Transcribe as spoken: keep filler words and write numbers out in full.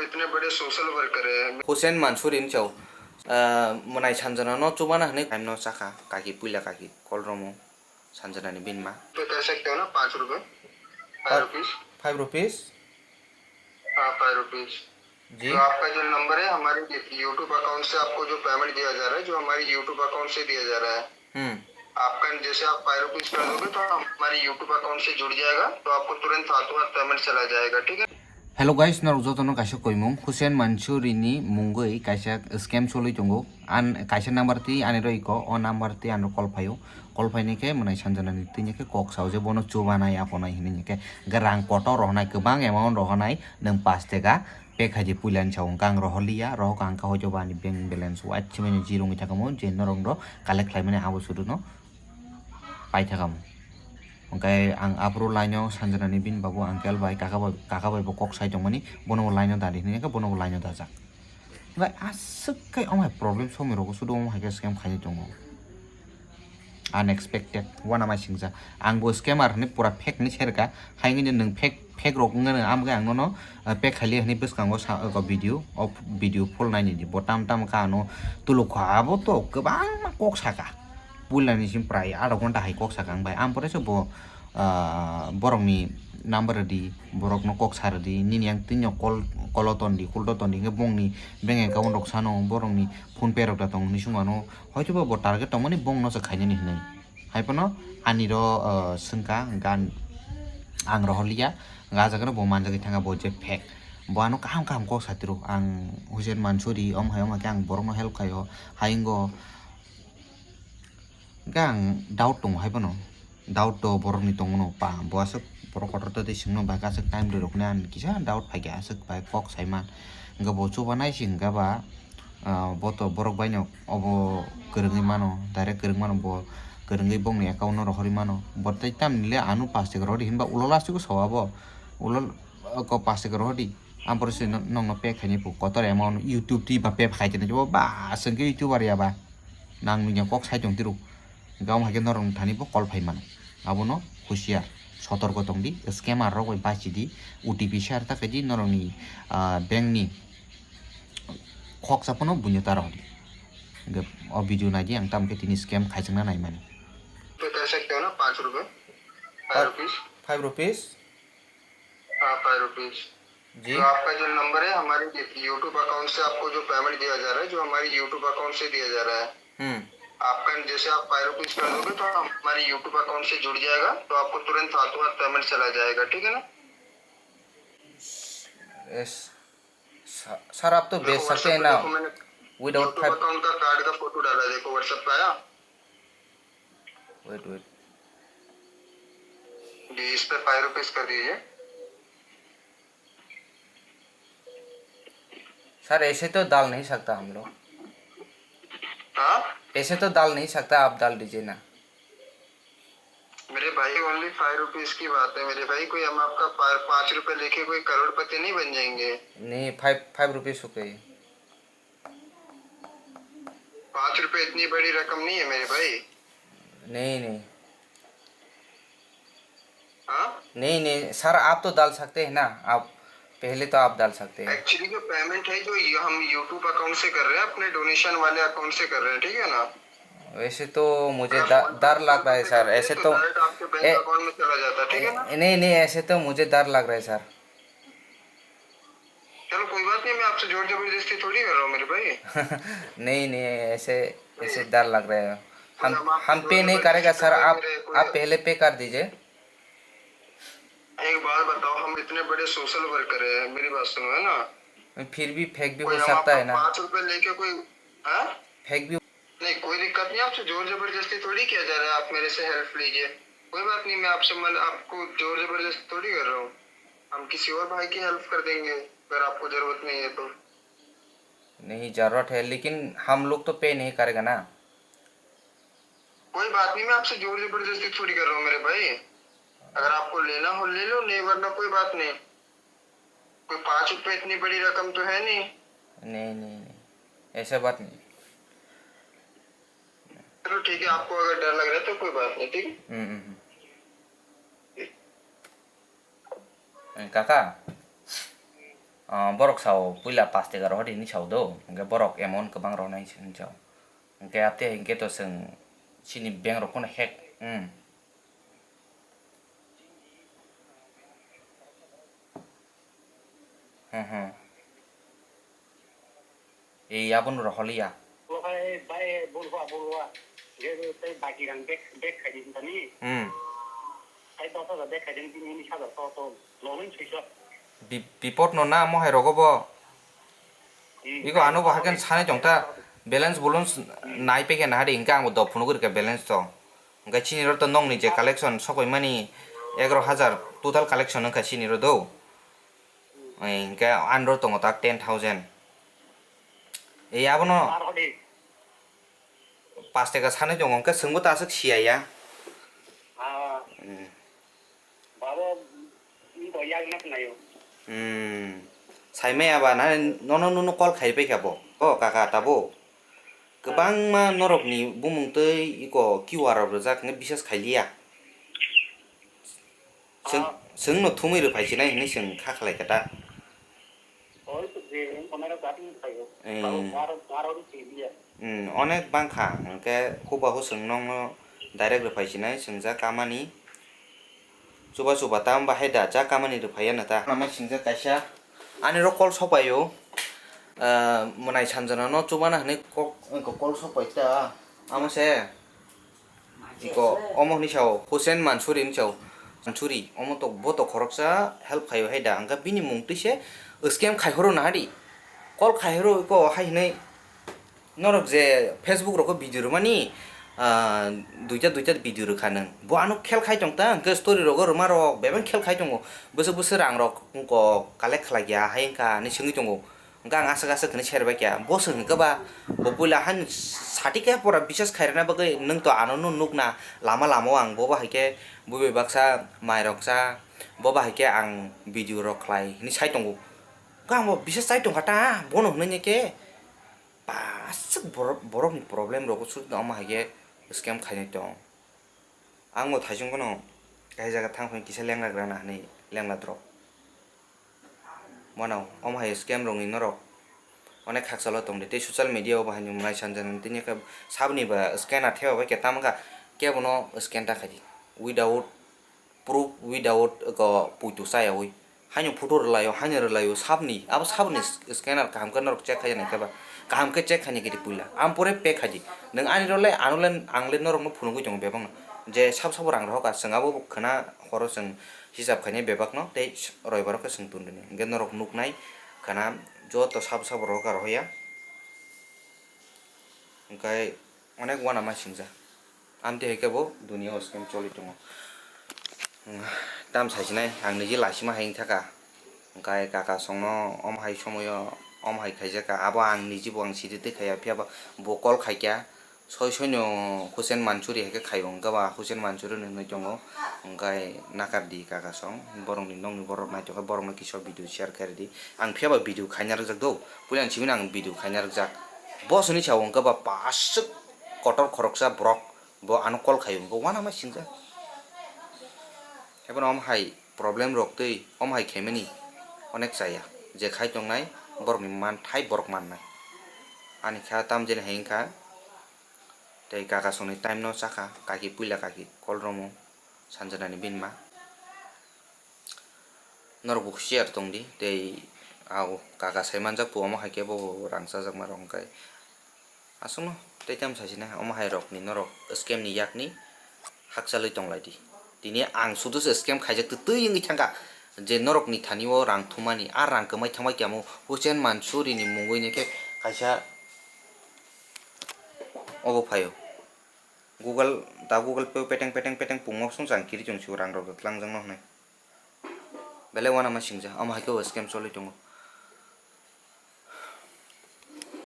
इतने बड़े social worker है। Hussein Mansoori ni chao, ah, mwnai Sanjana no chubana hwnwi kaimno chakha, kaki puila kaki, kolromo Sanjana ni binma. पे कर सकते हो ना, पाँच रुपए, फाइव रुपीज। Five rupees? हाँ, फाइव रुपीज। जी। जो आपका जो नंबर है, हमारे YouTube अकाउंट से आपको जो पेमेंट दिया जा रहा है, जो हमारे YouTube अकाउंट से दिया जा रहा है, हम्म। आपका जैसे आप फाइव रुपीज कर दोगे, तो हमारे YouTube अकाउंट से जुड़ जाएगा, तो आपको तुरंत हाथों हाथ पेमेंट चला जाएगा, ठीक है? Hello guys, norok jotono kaisa koimung, Hussein Mansoori ni mungwi kaisa scam cholwi tongo. An kaisa number twi ani roi ko, o number twi ano call phaio. Call phaini khe mwnai Sanjana ni twi khe kok sao je bono chubanai aponai hinwi khe rang kotor rohonai, kwbang amount rohonai, nwng pash teka pay khaidi puila ni sao hwnkhe ang rohorliya, rohok ang khe hoito ba ani bank balance waitwi mani zero wngwi thangkhamu, je norok no collect khlaimani abo sudu no paithakhamu. Hwnkhe ang aphuru line o Sanjana ni bini babu uncle bai kaka bai, kaka bai bo kok sai tongmani, bono bo line o dadi hinwi khe bono bo line o dajak. Hwnkhe aswk khe omo hai problem somoi rogo sudu omo hai khe scam khainai tongo. Unexpected, uanama singsa. Ang bo scammer hinwi pura fake hinwi serka. Hai wngwi nwng fake, fake rok wngmano, amo khe ang nono, ah, pay khailiya hinwi bwskango sa, o video, o video full nainidi. Bo tam tam kha ano tuluk kha, abo to kwbangma kok saka. Puila ni sim prai adha ghonta hai kok saka ang bai. Ang pore se bo, ah, borokni number rwdi, borokno kok sa rwdi. Nini ang twino call, call o tondi, call o tondi, hwnkhe bongni bank account rok sano, borokni PhonePe rok da tong hinwi swngmano. Hoitoba bo target tongmani bongno se khainani hinwi. Haiphano ani ro, ah, swngkha, gan ang rohorliya, hwnkhe ah jagano bo manjagwi thangkha bo je fake. Bo ano kaham kaham kok satiro, ang Hussein Mansoori, om hai om hai khe ang borokno help khaio, hai wngo. Hwnkhe ang doubt tongo haiphano. Doubt to borokni tongmano pa, bo aswk borok kotor tei swngno bai aswk time rwroknai, ani kisa doubt phaikha, aswk bai kok saiman. Hwnkhe bo chubanai se hwnkhe ba, ah, bo to borok baino obo kwrwngwi mano, direct kwrwngwi mano, bo kwrwngwi bongni account no rohorwi mano. Bo tei tamni le ano pash teka rohordi hinba ulo last o sao abo, ulo ko pash teka rohordi. Ang pore se no-, nokno pay khainai phu kotor amount YouTube twi ba pay khai tini bo ba aswk khe YouTuber ya ba. Nang nungya kok sai tong tiro. Hwnkhe omo hai khe norokni thani bo call phai mano. Abono husiar, sotorko tong di, scammer rok bai bachi di, O T P share ta khe di norokni, ah, bank ni khoksa phano buino ta rw di. Hwnkhe o video nai di, ang tamo khe tini scam khaijakna nai mani. पे कर सकते हो ना, पाँच रुपए, five rupees. Five rupees? हाँ, five rupees. जी। जो आपका जो नंबर है, हमारे YouTube अकाउंट से आपको जो पेमेंट दिया जा रहा है, जो हमारे YouTube अकाउंट से दिया जा रहा है, हम्म। आपका जैसे आप फाइव रुपीज कर दोगे, तो हमारे YouTube अकाउंट से जुड़ जाएगा, तो आपको तुरंत हाथों हाथ पेमेंट चला जाएगा, ठीक है ना? यस। स-, सर, आप तो देखो, भेज सकते हैं WhatsApp पे ना, देखो, मैंने without YouTube five। अकाउंट का कार्ड का फोटो डाला है, देखो, WhatsApp पे आया। Wait, wait। जी, इस पे फाइव रुपीज कर दीजिए। सर, ऐसे तो डाल नहीं सकता हम लोग। हाँ? ऐसे तो डाल नहीं सकता, आप डाल दीजिए ना। मेरे भाई, ओनली फाइव रुपीज की बात है मेरे भाई, कोई हम आपका पा-, पाँच रुपए लेके कोई करोड़पति नहीं बन जाएंगे। नहीं, फाइव, फाइव रुपीज हो गई। पाँच रुपए इतनी बड़ी रकम नहीं है मेरे भाई। नहीं, नहीं। हाँ? नहीं, नहीं, सर, आप तो डाल सकते हैं ना, आप पहले तो आप डाल सकते हैं। एक्चुअली जो पेमेंट है, जो ये हम YouTube अकाउंट से कर रहे हैं, अपने डोनेशन वाले अकाउंट से कर रहे हैं, ठीक है ना? वैसे तो मुझे अगर ड-, फोन पे डर लग रहा है, करते सर। करते ऐसे तो तो, डायरेक्ट आपके बैंक ए, अकाउंट में चला जाता, ठीक है ना? ए, नहीं, नहीं, ऐसे तो मुझे डर लग रहा है, सर। चलो, कोई बात नहीं, मैं आपसे जोर जबरदस्ती थोड़ी कर रहा हूँ मेरे भाई। नहीं, नहीं, ऐसे, ऐसे नहीं। डर लग रहा है। कोई हम, हम आपसे हम जोर पे नहीं जबरदस्ती करेगा, सर। करवाएंगे आप, रे, कोई आप पहले पे कर दीजिए। एक बात बताओ, हम इतने बड़े सोशल वर्कर हैं, मेरी बात सुनो, है ना? फिर भी फेक भी कोई हो हम सकता आपका है ना? पाँच रुपए लेके कोई, हाँ? फेक भी नहीं, कोई दिक्कत नहीं, आपसे जोर जबरदस्ती थोड़ी किया जा रहा है, आप मेरे से हेल्प लीजिए। कोई बात नहीं, मैं आपसे मन, आपको जोर जबरदस्ती थोड़ी कर रहा हूँ। हम किसी और भाई की हेल्प कर देंगे, अगर आपको जरूरत नहीं है तो। नहीं, जरूरत है, लेकिन हम लोग तो पे नहीं करेगा ना। कोई बात नहीं, मैं आपसे जोर जबरदस्ती थोड़ी कर रहा हूँ मेरे भाई। अगर आपको लेना हो ले लो, नहीं वरना कोई बात नहीं। कोई पाँच रुपए इतनी बड़ी रकम तो है नहीं। नहीं, नहीं, नहीं, ऐसा बात नहीं। चलो ठीक है, आपको अगर डर लग रहा है तो कोई बात नहीं, ठीक है? हम्म, हम्म, हम्म। ए, काका। Ah, borok sao puila pash taka rohor hinwi sao do, hwnkhe borok amount kwbang rohornai hinwi sao. Hwnkhe ate hwnkhe to chwng chini bank rok phano hack, hmm. Hmm, hmm. Ei, abono rohorliya. Okai bai bulwa bulwa. Ge tei baki rang bek bek khai di tani. Hmm. Tei dos hajar bek khai di tini ini hajar to to loan sui so. Bi-, bipot no na mohai rogo bo. Hmm. Iko ano bo haken sani tongta balance bulance nai peke na hari hingke ang bo dok phunuk rika balance to. Hingke chini ro to nong ni je collection sokoi mani egaro hajar total collection wngkha chini ro do. Hingke andro tongo tak ten thousand. Ei abono pas taka sanwi tongo, hingke chwngbo ta aswk siya ya. Hmm. Saimaya ba na nono nono call khai paikha bo. O kaka tabuk. Kwbangma norokni bumung tei iko Q R rok rijak hwnwi bisas khailiya. Chwng, chwngno thumwi rwphai sinai hwnwi chwng kha khlai kha ta. Hmm, onek bangkha, hwnkhe hubahu chwng nokno direct rwphai sinai, chwng ja kamani. Chuba chuba tamo bahai da, ja kamani rwphaiya nata. Namai singjak kaisa. Ani rok call sokpaio. Ah, mwnai sanjana no chubana hinwi kok, wngkha call sokpai ta. Amo se. Iko, omo hinwi sao, Hussein Mansuri hinwi sao. Mansuri, omo to, bo to khoroksa help khaio hai da. Hwnkhe bini mung twi se scam khaihoro nahadi. Call khaihoro iko hai hinwi. Norok je Facebook rogo video rwmani, ah, duita duita video rwkha nwng. Bo ano khel khai tongta, hwnkhe story rogo rwma rok bebak khel khai tongo. Bwswk bwswk rang rok wngkok collect khlai ya, hai wngkha hinwi swngwi tongo. Hwnkhe ang aswk aswk hinwi serbai kha. Bo swng hwnkhe ba, bo puila han sati khe pora bisas khairokna bagwi nwng to ano no nukna lama lama o ang bo bahai khe bui bai baksa mai rok cha, bo bahai khe ang video rok khlai hinwi sai tongo. Hwnkhe ang bo bisas chai tongkha ta, bono hwnwi khe. Ba, aswk borok, borokni problem rogo sudno omo hai khe scam khainai tong. Ang bo thaisung phano kaisa jaga thang phai kisa lengra grana hinwi lengra drop. Bono omo hai scam rokni norok onek khakchalo tongdi tei social media o bo haino mwnai sanjani tini khe saboni ba scanner theba bai khe tamo kha kebono scan ta khaidi without proof without eko puitu chayawi. Haino photo rwlaio, haino rwlaio, sabni, abo sabni s-, scanner kaham khe norok check khaina khe ba, kaham khe check khaina khe di puila. Am pore pay khaidi. Nwng ani role, ano le, ang le norokno phunugwi tongo bebakno. Je sab sabo rang rohor ka, chwng abo khwna horo chwng hisab khainai bebakno, tei s-, roibaro khe chwng tunduni. Hwnkhe norok nuknai khwna joto sabo sabo rohor ka rohor ya. Hwnkhe onek uanama singja. Amtwi hai khe bo dunia o scam choli tongo. Tam saisinai, ang niji lasima hai wngkha ka. Hwnkhe kaka songno omo hai somoyo omo hai khaijak ka. Abo ang niji bo ang siri twi khaiya, phiya ba bo call khaikha. Soi soino Hussein Mansuri hai khe khaio, hwnkhe ba Hussein Mansuri no hinwi tongo. Hwnkhe nakar di kaka song, borokni nokni borok naitokha, borokno kisa video share khairidi. Ang phiya ba video khaina rwjak do, puila ni simi no ang video khaina rwjak. Bo sini sao hwnkhe ba paswk kotor khoroksa borok. Bo ano call khaio, hwnkhe uanama singjak. Ebono omo hai problem rok twi omo hai khaimani onek chaya. Je khai tongnai borokni manthai borok mannai. Ani kha tamjani hai wngkha. Tei kaka songni time no chakha, kaki puila kaki call romo sanjanani bini ma. Norok bo husiar tongdi, tei ao kaka sai manjak pu omo hai khe bo rang chajakma rok hwnkhe. Aswkno tei tamo saisinai omo hai rokni norok scam ni yakni hakchalwi tonglaidi. Tini ang sudu se scam khaijak twi twi wngwi thangkha je norokni thani o rang thumani, a rang kwmai thangbai khe amo Hussein Mansuri ni mungwi ni khe kaisa obo phaio. Google, da Google Pay o peteng peteng peteng pungmo song chang kiri chong sio rang rok twlangjak no hwnwi. Belai uanama singja, omo hai khe bo scam choli tongo.